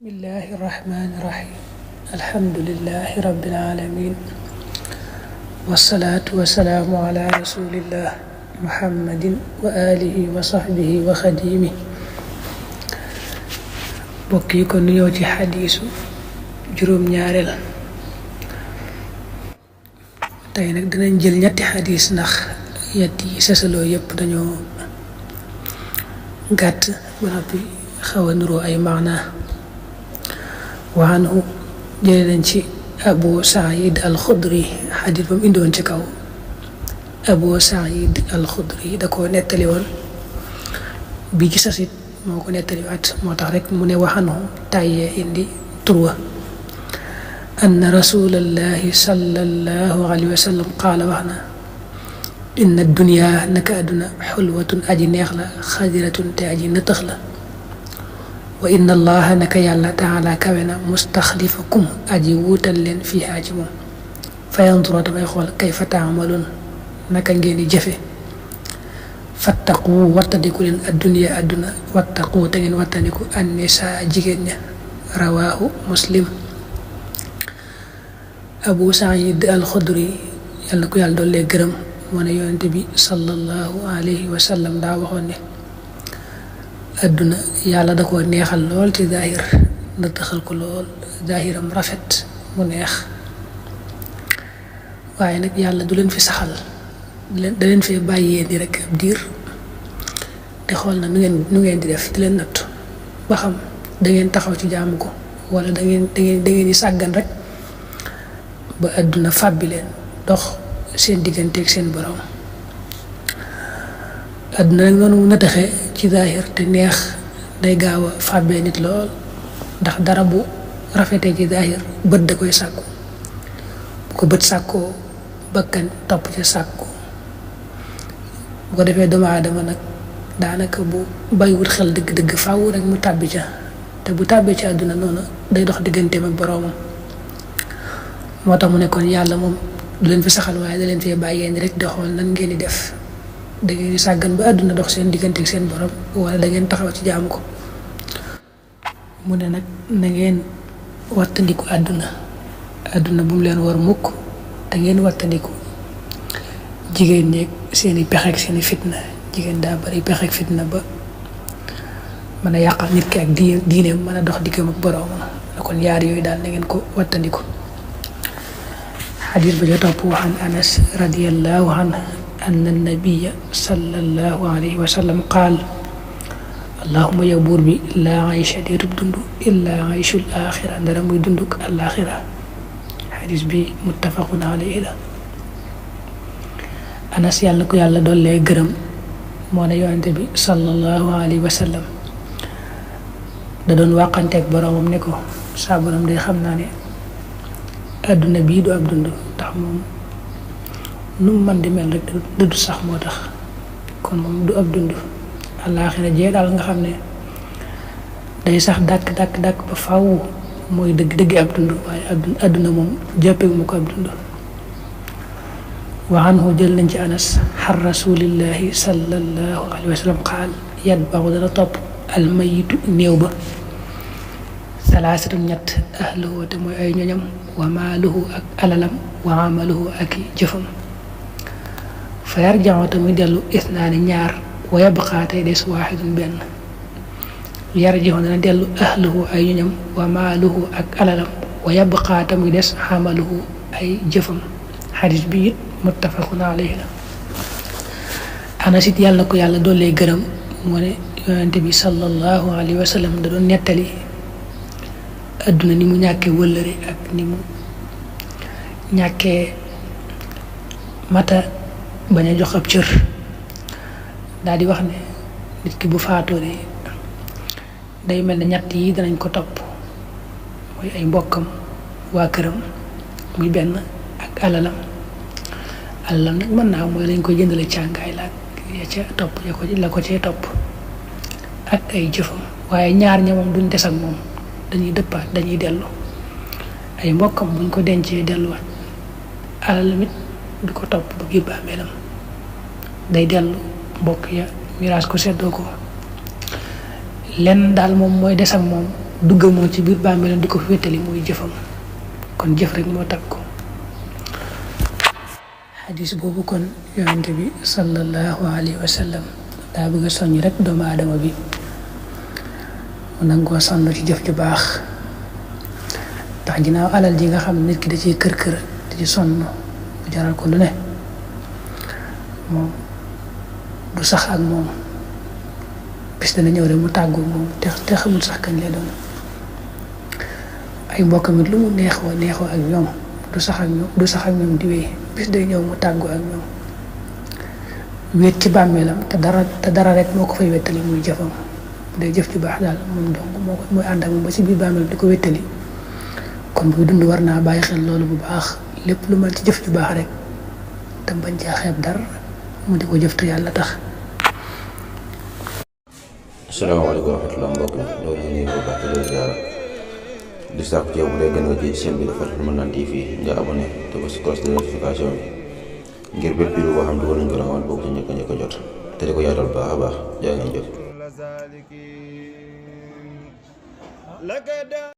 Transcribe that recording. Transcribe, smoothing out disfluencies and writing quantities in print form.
bismillahi irrahmani irrahim alhamdulilahi rabbil alamin wasalaatu wasalaamu ala rasulillah muhammadin wa alihi wa sahbihi wa xadimi bokk yi ko nuyoo ci xadiisu juróom-ñaareel tey nag dinañ jël ñetti xadiis ndax yetti sasaloo yépp dañoo gàtt ba noppi xaw a nuroo ay maanaa wa anhu jële nañ ci Abu Saïd al-Xudri xadiis ba mu indoon ci kaw Abu Saïd al-Xudri da koo nettali woon bi ci sasit moo ko nettaliwaat moo tax rek mu ne wa anhu tàyyee indi turwa anna rasulallahi sallallahu alayhi wa sallam qaala wax na inna dunya naka àdduna xulwatun aji neex la xadiratun te aji nëtëx la wa inna allaha naka yàlla taala kawe na mustaxlifakum aji wuutal leen fiihaa ci moom fa yandura damay xool kayfa taamaloon naka ngeen di jëfe fattaqu wattandiku leen adduniya àdduna wattaqu te ngeen wattandiku annisaa jigéen ña rawaahu muslim. Abu Saïd al-Xudri yàlla ko yàlla doole gërëm moo ne yonente bi sallallahu alayhi wa sallam daa waxoon ne adduna yàlla da koo neexal lool ci zaahir nëtëxal ko lool zaahiram rafet mu neex waaye nag yàlla du leen fi saxal da leen fee bàyyee ni rek ab diir te xool na nu ngeen di def di leen natt ba xam da ngeen taxaw ci jaamu ko wala da ngeen di sàggan rek ba adduna fàbbi leen dox seen digganteeg seen borom adduna nag noonu mu nëtëxee ci zaahir te neex day gaaw a fàbbee nit lool ndax dara bu rafetee ci zaahir bët da koy sàkku bu ko bët sàkkoo bakkan topp ca sàkku bu ko defee doomu aadama nag daanaka bu bàyyiwut xel dëgg-dëgg faaw rek mu tàbbi ca te bu tàbbee ci àdduna noonu day dox digganteem ak boroomam moo tax mu ne kon yàlla moom du leen fi saxal waaye da leen fee bàyyee ni rek di xool nan ngeen di def da ngeen di sàggan ba àdduna dox seen diggante ak seen borom wala da ngeen taxaw ci jaamu ko mu ne nag na ngeen wattandiku àdduna bu mu leen war mukk da ngeen wattandiku jigéen ñeeg seeni pexe ak seeni fitna jigéen daa bari pexe ak fitna ba mën a yàqal nit ki ak diineem mën a dox diggam ak boroomam kon yaar yooyu daal na ngeen ko wattandiku. xadiis ba ja topp wa an Anas radiyallahu anhu anna nabiya sallallahu alayhi wa sallam qaal allahuma yow buur bi laa aysha déetub dund illaa ayshul axira ndara muy dunduk alaxira xadis bi muttafaqun alayhi la. Anas yàlla ko yàlla dollee gërëm moo ne yonente bi sallallahu alayhi wa sallam da doon wàqanteeg boroomam ne ko saa borom day xam naa ne àdduna bii du ab dund ndax moom nu mu mën di mel rek dëddu sax moo tax kon moom du ab dund àllaaxira jee daal nga xam ne day sax dàkk ba faw mooy dëgg ab dund waaye àdduna moom jàppewu ma ko ab dund. wa anhu jël nañ ci Anas xar rasulillahi sallallahu alayhi wa sallam qaal yatba'u dana topp almayitu néew ba salaasatu ñett ahluhu te mooy ay ñoñam wa maaluhu ak alalam wa amaluhu ak jëfam fa yarjaxu te muy dellu isnaani ñaar wa yabqaa tey des waaxidun benn yarjaxu dana dellu ahluhu ay ñoñam wa maaluhu ak alalam wa yabqaa te muy des amaluhu ay jëfam xadis bi it muttafaqun alayhi la. Anas it yàlla ko yàlla doolee gërëm moo ne yonente bi sallallahu alayhi wa sallam da doon nettali adduna ni mu ñàkkee wëllëre ak ni mu ñàkkee mata bañ a jox ab cër daal di wax ne nit ki bu faatoo de day mel ne ñett yi danañ ko topp mooy ay mbokkam waa këram muy benn ak alalam nag mën naa mooy lañ koy jëndale càngaay la ya ca topp la ko cee topp ak ay jëfam waaye ñaar ña moom duñ des ak moom dañuy dëppaat dañuy dellu ay mbokkam buñ ko dencee delluwaat alalam it du ko topp ba biir bàmmeelam day dellu mbokk ya miraas ko seddoo ko lenn daal moom mooy des ak moom dugg moom ci biir bàmmeelam di ko fi wéttali muy jëfam kon jëf rek moo takk ko. xadis boobu kon yonent bi sallallahu alayhi wa sallam daa bëgg a soññ rek doomu aadama bi mu nangoo sonn ci jëf ju baax ndax ginnaaw alal ji nga xam ne nit ki da ciy kër di ci sonn mu jaral ko lu ne moom du sax ak moom bis dana ñëw rek mu tàggu moom te xamul sax kañ lay doon. ay mbokkam it lu mu neexoo ak ñoom du sax ak ñoom di wéy bis day ñëw mu tàggu ak ñoom wéet ci bàmmeelam te dara rek moo ko fay wettali muy jëfam day jëf ju baax daal moom donc mooy ànd ak moom ba ci biir bàmmeelam di ko wettali. kon buy dund war naa bàyyi xel loolu bu baax lépp lu mën ci jëf ju baax rek te bañ caa xeeb dara mu di ko jëf te yàlla tax. asalaamaaleykum wa rahmatulah mbokk mi loolu ñu ngi ko baax di ziara di sàkku ci yow bu dee gën nga ci chaîne bi Fathul Mannan TV nga abonné te ba si cloche de notification bi ngir bépp vidéo boo xam ne dugal nañ ko da nga mën bokk ci njëkk a jot te di ko yaatal baax a baax jaa ngeen jëf.